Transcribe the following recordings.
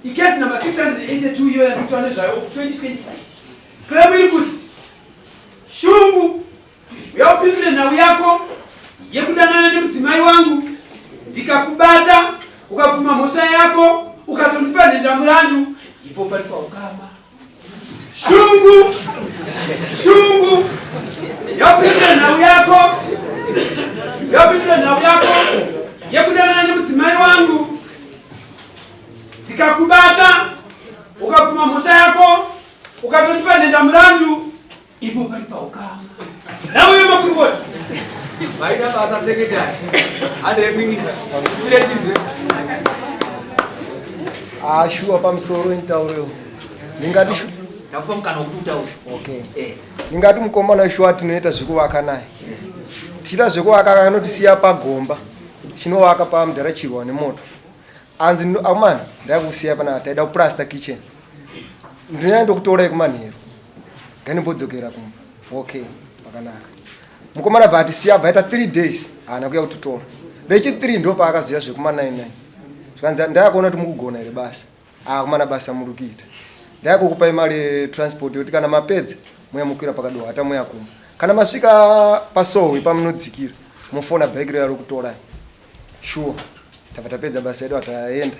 Icase number 682 iyo yandikutaura nezvayo of 2025. Claim iri kuti Shungu uya upindure nhau yako yekudanana nemudzimai wangu ndikakubata ukabvuma mhosva yako ukatondipa nhendamurandu ipo pari paukama. Shungu shungu yapindura nhau yako yapindura nhau yako yekudanana nemudzimai wangu ndikakubata ukabvuma mhosva yako ukatondipa nhendamurandu ipo pari paukama nhau yemakurukota. Maita basa secretary. Hande mwingi. Tiretizwe. Ah, shuwa pamusoro nitaurewo. Ndingati Takupa mukana wekuti utaure. Okay. Eh. Ndingati mukomana shuwa tinoita zvekuvaka naye. Tichiita zvekuvaka anotisiya pagomba. Tichinovaka pamudhara chirwa nemoto. Anzi akomana ndakusiya pana taida kuplaster kitchen. Ndinaya ndokutorai kumanheru. Ngandimbodzokera kumba. Okay, pakanaka. Mukomana bva atisiya bva aita 3 days haana kuya kutitora. Rechi 3 ndo paakazoya zvekuma 9 9. Zvikanzi ndakuona kuti mukugona here basa. Ah, kumana basa muri kuita. Ndakukupai mari yetransport yekuti kana mapedza muya mukwira pakadohwa hata muya kumba. Kana masvika pasowe pamunodzikira mofona bhaiki riya rokutorai. Sure. Tabva tapedza basa yedu ataenda.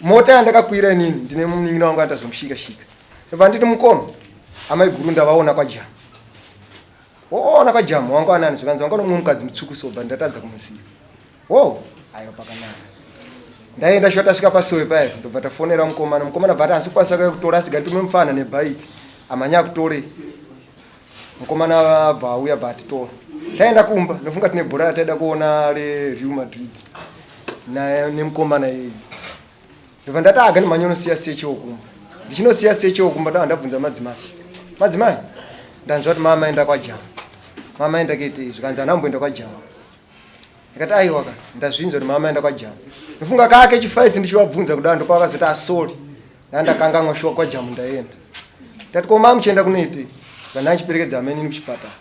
Mota yandakakwira inini ndine munin'ina wangu andazomushika shika. Ndobva nditi mukoma amai guru ndavaona kwajamu. Woona kwajamu wangu anani zvikanzi wanga nomumwe mukadzi mutsvuku so but ndatadza kumuziva. Wo aiwa pakanaka. Ndaenda shuwa tasvika pasowe paya ndobva tafonera mukomana. Mukomana bva ati hansi kukwanisa kuya kutora asi ganditume mupfana nebhaiki. Amhanya akutorei. Mukomana abva auya bva atitora. Taenda kumba ndofunga tine bhora rataida kuona reReal Madrid naye nemukomana iyeye. Ndobva ndati aga ndimhanye unosiya sechewo kumba. Ndichinosiya sechewo kumba ndabva ndabvunza madzimai. Madzimai ndanzwa kuti mama enda kwaJama. Mama enda kete zvikanzi handina kumboenda kwaJama. Ndikati aiwa ka ndazvinzwa kuti mama enda kwaJamu. Ndofunga kake chi 5 ndichivabvunza kudaro ndopavakazoti asori. Ndandakanganwa shuwa kwaJamu ndaenda. Ndati ko mama muchienda kunoitei? Zvandaa ndichiperekedza amene ini kuchipatara.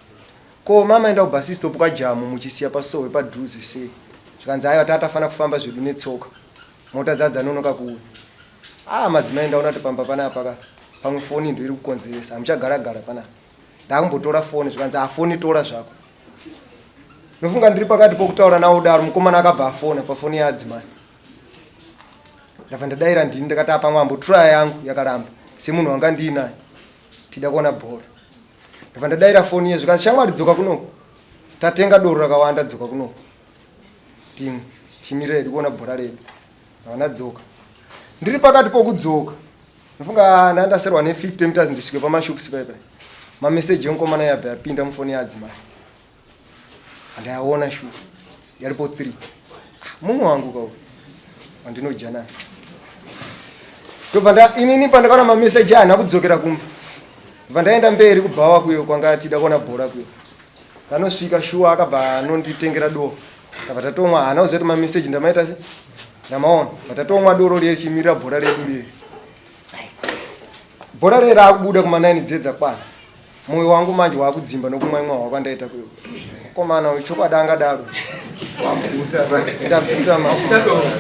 Ko mama enda kubus stop kwaJamu muchisiya pasowe padhuze sei? Zvikanzi aiwa tatafanira kufamba zvedu netsoka. Mota dzadzanonoka kuuya. Ah madzimai ndaona kuti pamba panapa ka pamwe foni ndo iri kukonzeresa. Hamuchagara gara panapa. Ndakumbotora foni zvikanzi afoni tora zvako. Ndofunga ndiri pakati pokutaura nawo daro mukomana akabva afona pafoni yaadzimai. Ndabva ndadaira ndini ndakati apa mwambo traya yangu yakaramba semunhu wanga ndiinaye tida kuona bhora. Ndabva ndadaira foni iye zvikanzi shamwari dzoka kunoku tatenga doro rakawanda dzoka kunoku timwe timirira hedu kuona bhora redu. Ndabva ndadzoka ndiri pakati pokudzoka ndofunga ndandaserwa ne 50 meters ndisvike pamashops paipai mameseji emukomana yabva yapinda mufoni yaadzimai andayaona shuwa yaripo 3 ah, mumwe wangu kau wandinodya naye ndobva nda inini pandakaona mameseji aya kudzokera kumba ndobva ndaenda mberi kubhawa kuyo kwanga tida kuona bhora kuyo ndanosvika shuwa akabva anonditengera doro tabva tatomwa haana kuziva kuti mameseji ndamaita se ndamaona bva tatomwa doro riye chimirira bhora redu riye bhora riye raakubuda kuma 9 dzedza kwana Moyo wangu manje wakudzimba nokumwaimwa hwakwandaita kuyo. Komana uyu chokwadi angadaro. Ndaguta ma.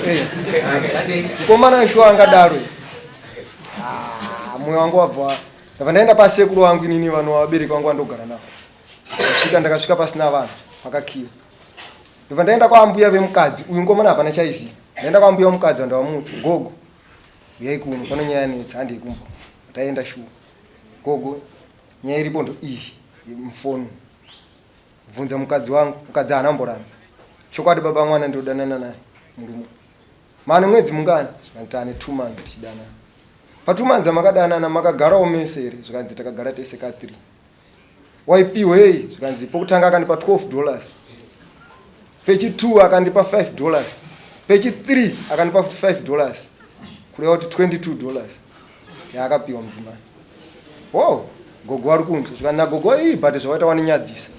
Eh. Komana shuwa angadaro. Ah, moyo wangu wabva. Ndabva ndaenda pasekuru wangu inini vanhu vabereki vangu vandogara navo. Ndasvika ndakasvika pasina vanhu pakakiwa. Ndobva ndaenda kwaambuya vemukadzi uyu ngomana hapana chaiziva. Ndaenda kwaambuya vemukadzi vandavamutsa gogo. Uyai kuno pano nyaya yanetsa handei kumba. Taenda shuwa. Gogo, nyaya iripo ndo iyi mufoni. Bvunza mukadzi wangu, mukadzi haana kumboramba. Chokwadi baba mwana ndodanana naye murume. Mane mwedzi mungani? Zvikanzi tane 2 months tichidanana. Pa 2 months makadanana makagarawo mese here? Zvikanzi takagara tese ka 3. Waipihwei? Zvikanzi pokutanga akandipa 12 dollars. Pechi 2 akandipa 5 dollars. Pechi 3 akandipa futi 5 dollars. Kureva kuti 22 dollars. Yaakapiwa mudzimai. Wow, gogo vari kunzwa zvikanzi nagogo ii but zvawaita waninyadzisa.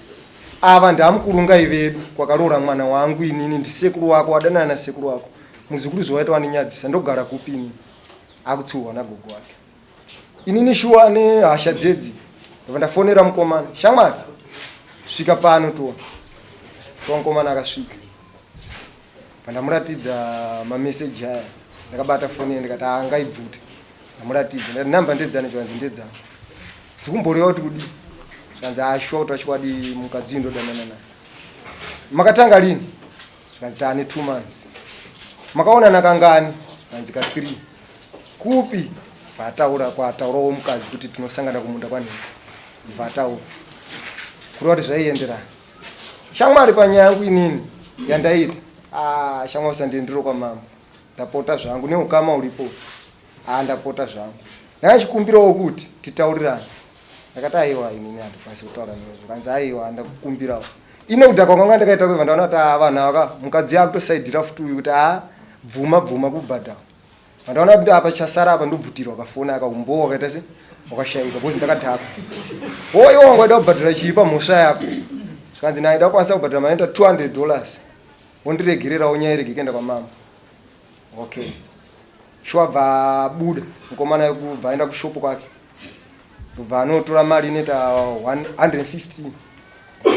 Ava ndamukurungai vedu kwakaroora mwana wangu inini ndisekuru wako wadanana nasekuru wako. Muzukuru zvawaita waninyadzisa ndogara kupi inini? Akutsuhwa nagogo wake. Inini shuwa nehasha dzedzi ndobva ndafonera mukomana shamwari svika pano tione. So mukomana akasvika. Pandamuratidza mameseji aya. Ndakabata foni iye ndikati ah ngaibvute. Ndamuratidza ndikati number ndedzani zvikanzi ndedzangu. Dzikumboreva kuti kudii? Zvikanzi ah shuwa kuti chokwadi mukadzi uyu ndodanana naye. Makatanga lini? Zvikanzi taane 2 months. Makaonana kangani? Zvikanzi ka 3. Kupi? Bvataura kwataurawo mukadzi kuti tinosangana kumunda kwanhingi. Bvataura. Kureva kuti zvaienderana. Shamwari panyaya yangu inini yandaita. Ah, shamwari usandiendero kwamambo. Ndapota zvangu neukama uripo. Ah, ndapota zvangu. Ndakachikumbirawo kuti titaurirane. Ndakati aiwa inini handikwanisi kutaura newe. Zvikanzi aiwa ndakukumbirawo. Ine kudhakwa kwanga ndakaita kwebva ndaona kuti ah vanhu ava mukadzi akutosaidhira futi uyu kuti ah bvuma bvuma kubhadhara. Pandaona kuti apa chasara apa ndobvutirwa kafoni aka umbowo wakaita se wakashaika because ndakadhakwa. Wo iwe wanga waida kubhadhara chii pamhosva yako? Zvikanzi naida kukwanisa kubhadhara mari inoita 200 dollars. Wondiregererawo nyaya irege kuenda kwamambo. Okay. Shuwa bva abuda mukomana yekubva aenda kushop kwake. Ndobva anotora mari inoita 150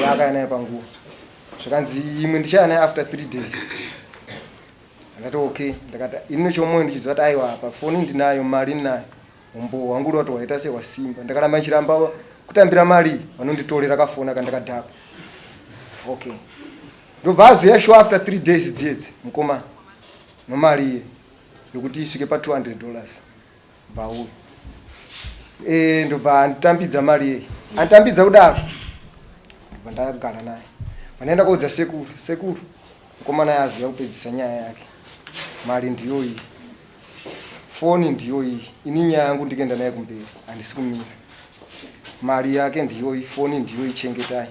yaakaya nayo panguva. Zvikanzi imwe ndichaya nayo after 3 days. Ndakati okay, ndakati ini nechomwoyo ndichiziva kuti aiwa apa foni ndinayo, mari ndinayo, umbowo hwangu uri wati waita sehwasimba. Ndakaramba ndichiramba kutambira mari vanonditorera kafoni aka ndakadhakwa. Okay. Ndobva azoya sure after 3 days dziyedzi mukoma nomari iye yokuti isvike pa 200 dollars bva auya. Eh ndobva anditambidza mari iye. Anditambidza kudaro. Ndobva ndagara naye. Pandaenda koudza sekuru, sekuru Mukomana yazoya kupedzisa nyaya yake. Mari ndiyo iyi. Foni ndiyo iyi. Ini nyaya yangu ndikuenda naye kumberi. Handisi kumira. Mari yake ndiyo iyi, foni ndiyo iyi, chengetai.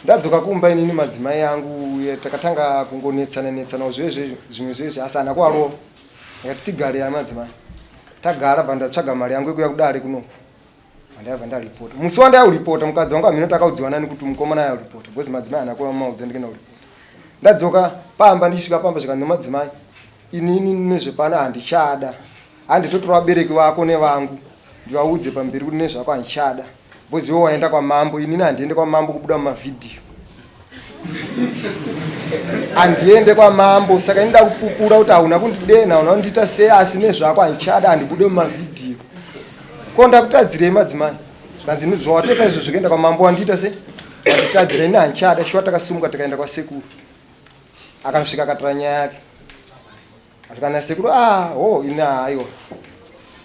Ndadzoka kumba inini madzimai angu takatanga kungonetsana netsana zvezve zvimwe zvezve asi haana kuvarova. Ndakati tigare ya madzimai. Tagara bva ndatsvaga mari yangu yekuya kudare kunoku. Ndabva ndaripota. Musi wandauripota mukadzi wangu hameno takaudziwa nani kuti mukomana ayaripota because madzimai haana kuva maudza ndikenda kuripota. Ndadzoka pamba ndichisvika pamba zvikanzi madzimai inini nezvepano handichada. Handitotora vabereki vako nevangu ndivaudze pamberi kuti nezvako handichada. Because iwe waenda kwamambo inini handiende kwamambo kubuda mumavhidhiyo. Handiende kwamambo saka ini ndakupupura kuti hauna kundidenha hauna kundiita sei asi nezvako handichada handibude mumavhidhiyo. Ko ndakutadzirei madzimai? Zvikanzi ini zvawatoita izvo zvekuenda kwamambo wandiita se wanditadzira ini handichada shuwa takasimuka tikaenda kwasekuru. Akanosvika akatora nyaya yake. Asvika nasekuru ah ho ini aiwa.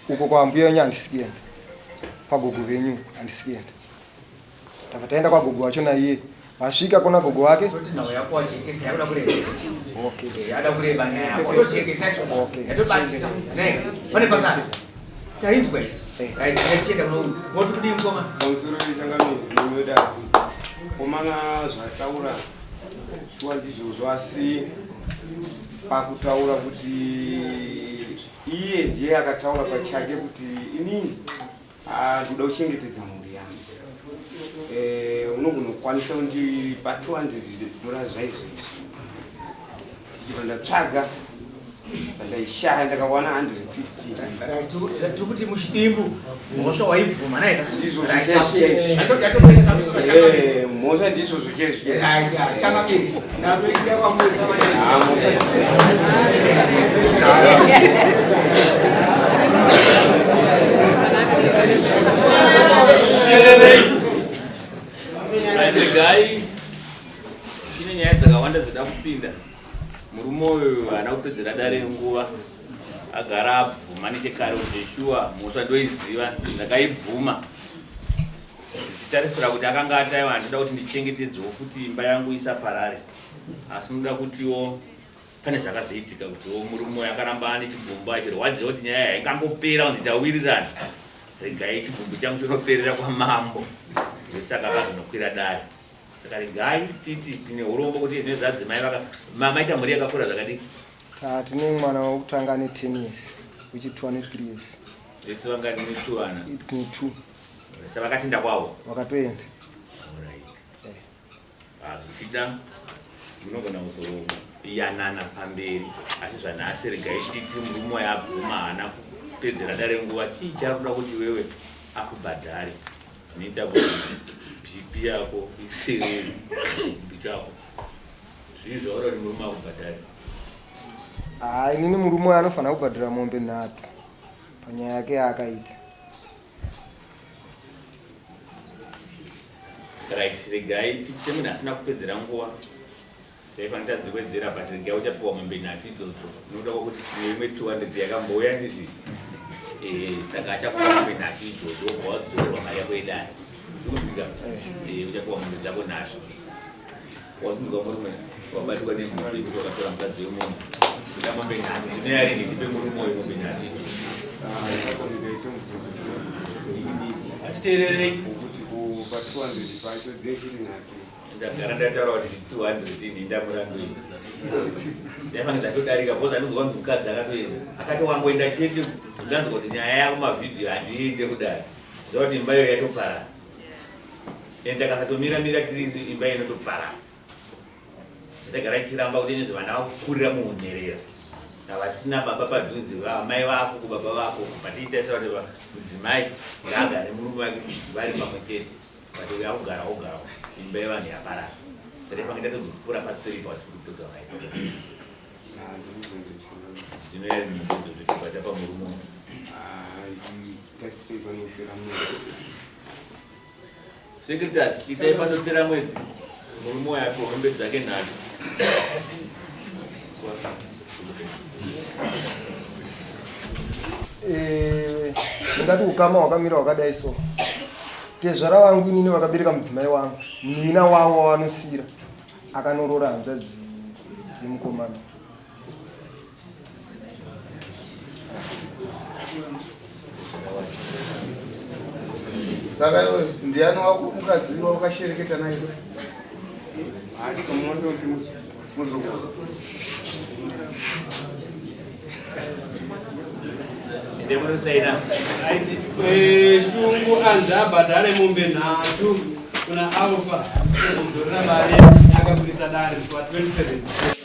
Uko kwambuya wenyu handisi kuenda. Kwagogo venyu handisi kuenda. Tabva taenda kwagogo wacho naiye. Vasvika kuna gogo wake. Toti nhau yako wajekesa yakuda kureba. Okay. Eh, yakuda kureba nyaya yako. Watojekesa yacho. Okay. Yatobatika. Nei, pane pasana. Tainzwa isu. Eh. Right, ngatichienda kuno. Woti kudii mukoma? Pamusoro pechangamire ndinoda komana zvataura shuwa ndizvozvo asi pakutaura kuti iye ndiye akataura pachake kuti inini Ah, ndinoda kuchengetedza mhuri yangu. Eh, unogona kukwanisa kundipa 200 dollars zvaizvezvi. Ndichibva ndatsvaga zvandaishaya ndakawana 150. Right, tiri kuti muchidimbu mhosva waibvuma naika. Ndizvozvo Right, chaizvo chaizvo. yatopera kabisa changamire. Eh, mhosva ndizvozvo chaizvo chaizvo. Right, yeah, changamire. Ndatoisiya kwamuri Ah, mhosva Regai tine nyaya dzakawanda dzinoda kupinda. Murume uyu haana kupedzera dare nguva, agara abvuma nechekare kuti zveshuwa mhosva ndoiziva, ndakaibvuma ndichitarisira kuti akanga ataiwa handinoda kuti ndichengetedzewo futi imba yangu isaparare, asi unoda kutiwo pane zvakazoitika kutiwo murume uyu akaramba ane chigumbu achirwadziwa kuti nyaya haingangopera kunzi tawirirana, regai chigumbu changu chinoperera kwamambo, ndosaka akazonokwira dare. Saka regai titi tine urombo kuti zvine zvadzimai vaka maita mhuri yakakura zvakadii? Ah, tine mwana wekutanga ane 10 years, wechitu ane 3 years. Vese vanga ne two vana. Tine two. Saka vakatinda kwavo. Vakatoenda. Alright. Eh. Ah, zvichida munogona kuzoyanana pamberi asi zvanhasi regai titi murume waye abvuma haana kupedzera dare nguva chii chaari kuda kuti iwewe akubhadhare zvinoita kuti bp yako iserere chigumbu chako zvii zvauri kuti murume akubhadhare. Haa inini murume uyo anofanira kubhadhara mombe nhatu panyaya yake yaakaita. Right, regai titi semunhu asina kupedzera nguva taifanira tadziwedzera but regai uchapiwa mombe nhatu idzodzo nokuda kwekuti tine imwe 200 yakambouya ndizvi eh, saka achakupa mombe nhatu idzodzo wobva wadzorerwa mari yako yedare ndikuzvika eh, uchapiwa mombe dzako nhatu Wasunzwa murume wabatwa nemhuri yekuti wakatora mukadzi wemunhu kuda mombe nhatu zvinoyarini ndipe murume uyu mombe nhatu Atiteererei. Kuti pa 200 pacho dzechiri nhatu. Ndagara ndataura kuti 200 ini ndamurandu iyi. Ndaifanira ndatodarika because anonzwa kunzi mukadzi akatoenda. Akati wangoenda chete ndanzwa kuti nyaya yako mavhidhiyo handiende kudare. Ziva kuti imba iyo yatoparara. And takasatomira mira tiri isu imba inotoparara. Ndagara tichiramba kuti nezve vana vakukurira muhunherera. Havasina baba padhuze vamai vako kubaba vako patiitaisa kuti mudzimai ngaagare murume wake vari pamwe chete but uyo akugara ogara imba yevanhu yaparara. Taifange tatozopfuura patiri patiri kutotaura. Zvinoyari mibvunzo zvekubata pamurume. Secretary, itai panopera mwedzi murume uyo apiwa mombe dzake nhatu. Eh, ndingati ukama hwakamira hwakadai so tezvara vangu inini vakabereka mudzimai wangu munin'ina wavo wavanosiira akanoroora hanzvadzi yemukomana Saka iwe ndiani wako mukadzi wakashereketa naye? Muzukuru. Eh, shungu anzi abhadhare mombe nhatu kuna Alpha kudzorera mari yakabudisa dare musi wa 27.